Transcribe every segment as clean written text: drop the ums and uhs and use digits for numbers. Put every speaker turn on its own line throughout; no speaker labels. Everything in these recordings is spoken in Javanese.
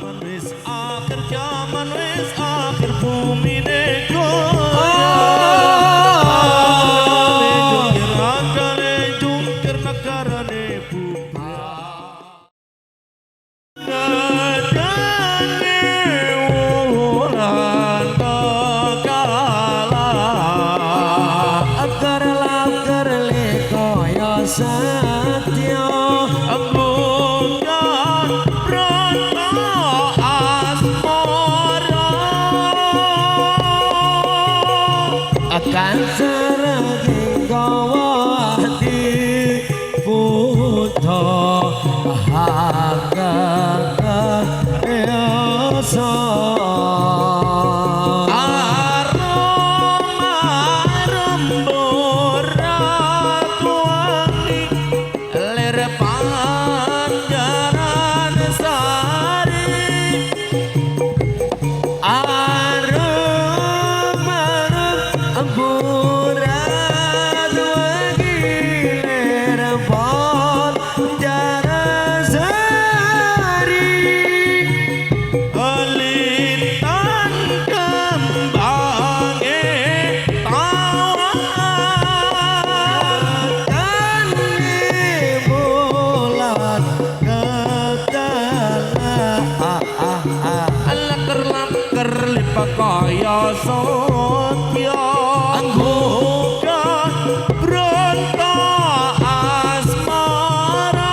Jaman wis akhir, jaman wis akhir, bumine goyang. Jungkir akale jungkir, negarane bubar. Nadane wulan kekalah.
Agar le kaya satya.
Bukan brata asmara.
Akan serenging gawa ati buta hakaka.
Arum arum burat wangi lir Panjaran Sari.
Arum arum burat wangi lir Panjaran Sari.
Lintang kembange tawan.
Tane bulan ketala.
Laker-laker lipa kaya satya. Anggoka bronto asmara.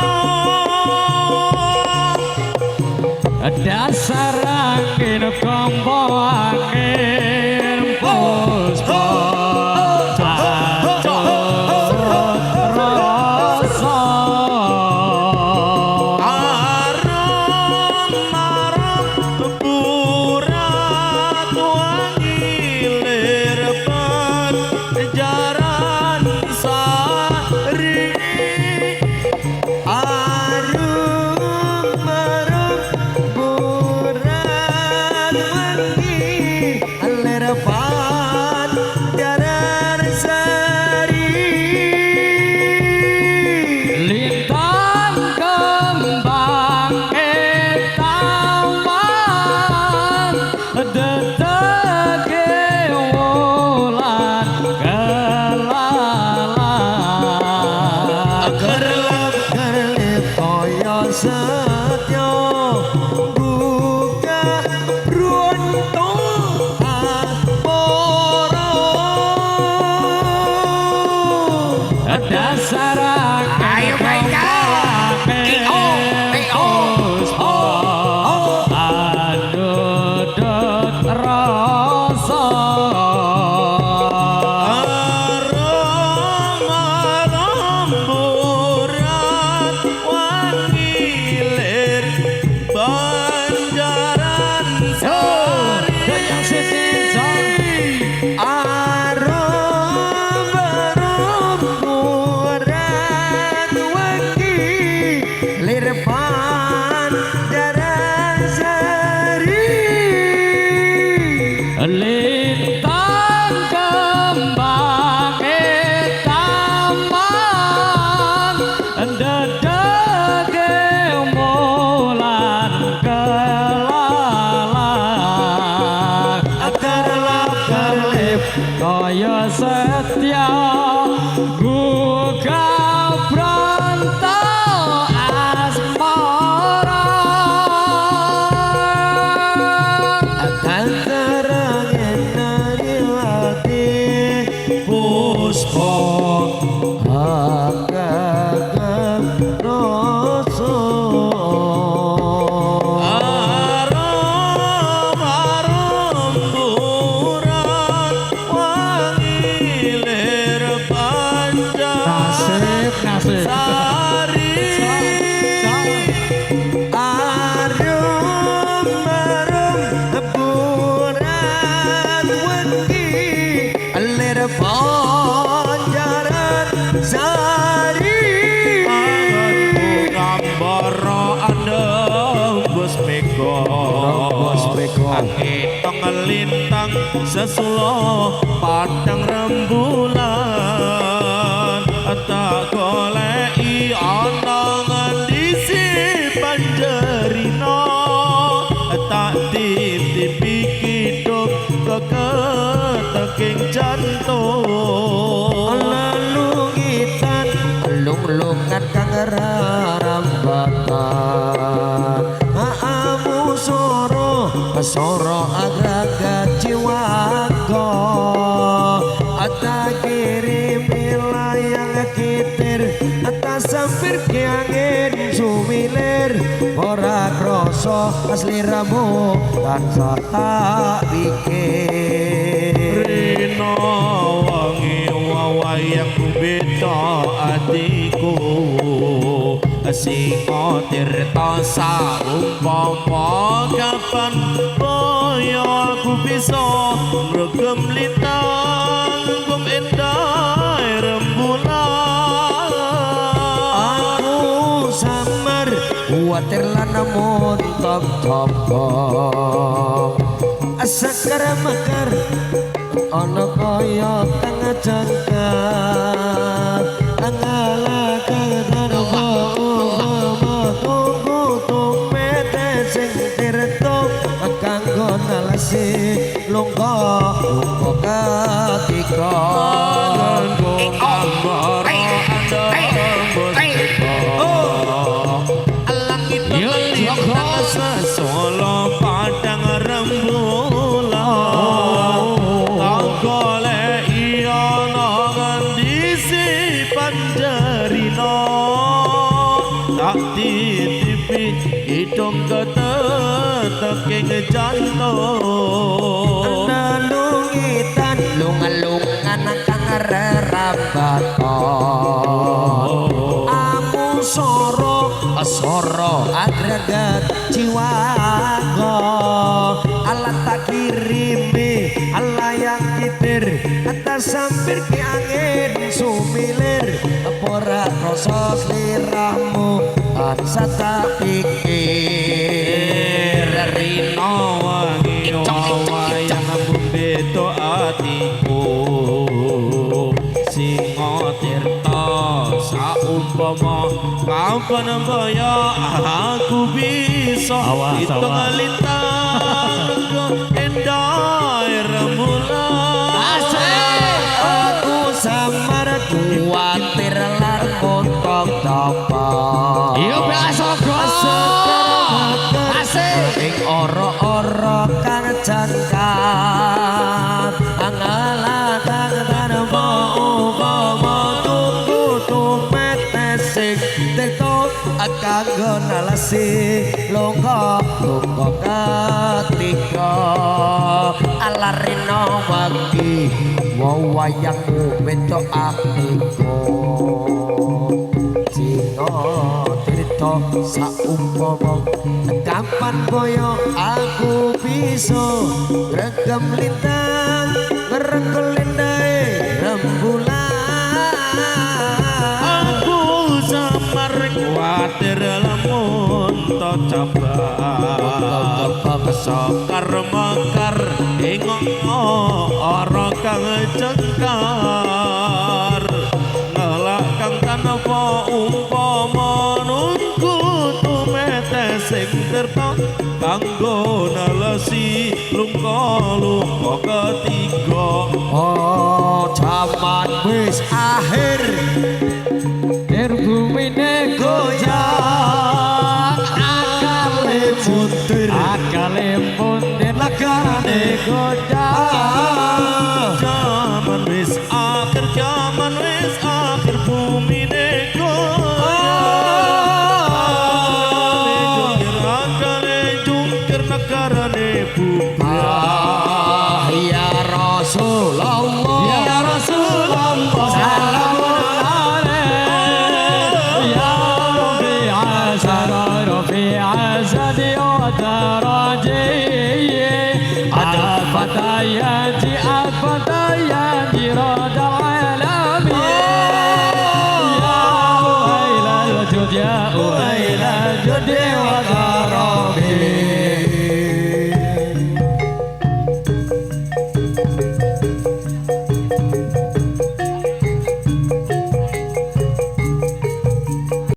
Dasar angin kombo angin puspa Acut rasa.
Arum arum burat wangi lir Panjaran Sari.
Arum arum burat wangi lir Panjaran Sari.
Lintang kembang tawan dedege wulan kelalang.
Kerlap kerlip kaya setya buka bronto asmara.
Dasar
Ayo mainkan. I O, I O,
puspa anudut rasa.
Arum arum burat wangi lir Banjaran Sari.
Goyang sini.
Arum arum burat wangi lir Panjaran Sari.
Lintang kembang taman dedege mulan kelalang.
Kerlap kerlip
Kaya setya gugah bronto asmara.
Akan terangin nariwati puspa hakaka rasa.
Arum arum burat wangi lir Panjaran
Nasib nasib.
Sari.
Arum arum burat wangi lir Panjaran Sari.
Ngambara andembus mega.
Andembus mega.
Angin lintang sesulo padang rembulan. Tak goleki ana ngendi si Panjerino. jantung.
Lelungitan lung-lungan kang rarambatan. Aamu soro soro agak jiwago. Ata kirim layang kitir ata sampir ki angin sumilir. Ora krasa asliramu tansah tak pikir.
Rino wangi wawayang beda atiku. Singa tirta saumpama kapan boyo aku bisa ngregem lintang gum endah rembulan.
Aku samar kuatir lan namun top topong. Sekar mekar ana kaya kang jangkar. Angala kang tanpa umpama tunggu tumete sing tirta kanggo nalasi lungga lungga katika.
Langit lintang sesolo padang rembulan. Tak goleki ana ngendi si panjerino. Tak titipi hidung keteteking jantung.
Lelungitan lunga-lungan kang rerambatan. Amu soro soro agregat jiwago. Alat tak kirimi alayang kitir atas sampir ki angin sumilir. Ora krasa sliramu tansah tak pikir.
Rino wangi wayang beda atiku. Singa tirta saumpama kapan baya aku bisa hitung lintang endah rembulan.
Aku samar kuwatir lan montok topong.
Iya Asogo. Asik.
Ing ora-ora kang jangkar. Angala kang tanpa upama tunggu tumete sing tirta kanggo nalasi lungga lungga katika. Alarina wagi wawayangmu beda atiku. Singa tirta saumpama kapan boyo aku bisa ngregem lintang ngrengkel endahe rembulan.
Aku samar kuwatir lamun to cabang. Sekar mekar ing ora kang jengkar. Ngelak kang tanpa umpama nunggu tumete sing tirta kanggo nalesi lungka lungka ketiga.
Oh jaman wis akhir
bumine goyang. Akale
mundur
akale mundur negarane goyang.
Jaman wis akhir jaman wis akhir bumine goyang. Akale jungkir negarane bubar.
Ya Rasulullah
ya Rasulullah salam ya Rabbi asara Rabbi asadi wa daraji al-fatayati al-fatayati radal alamin. Ya wailal jud ya wailal jud wa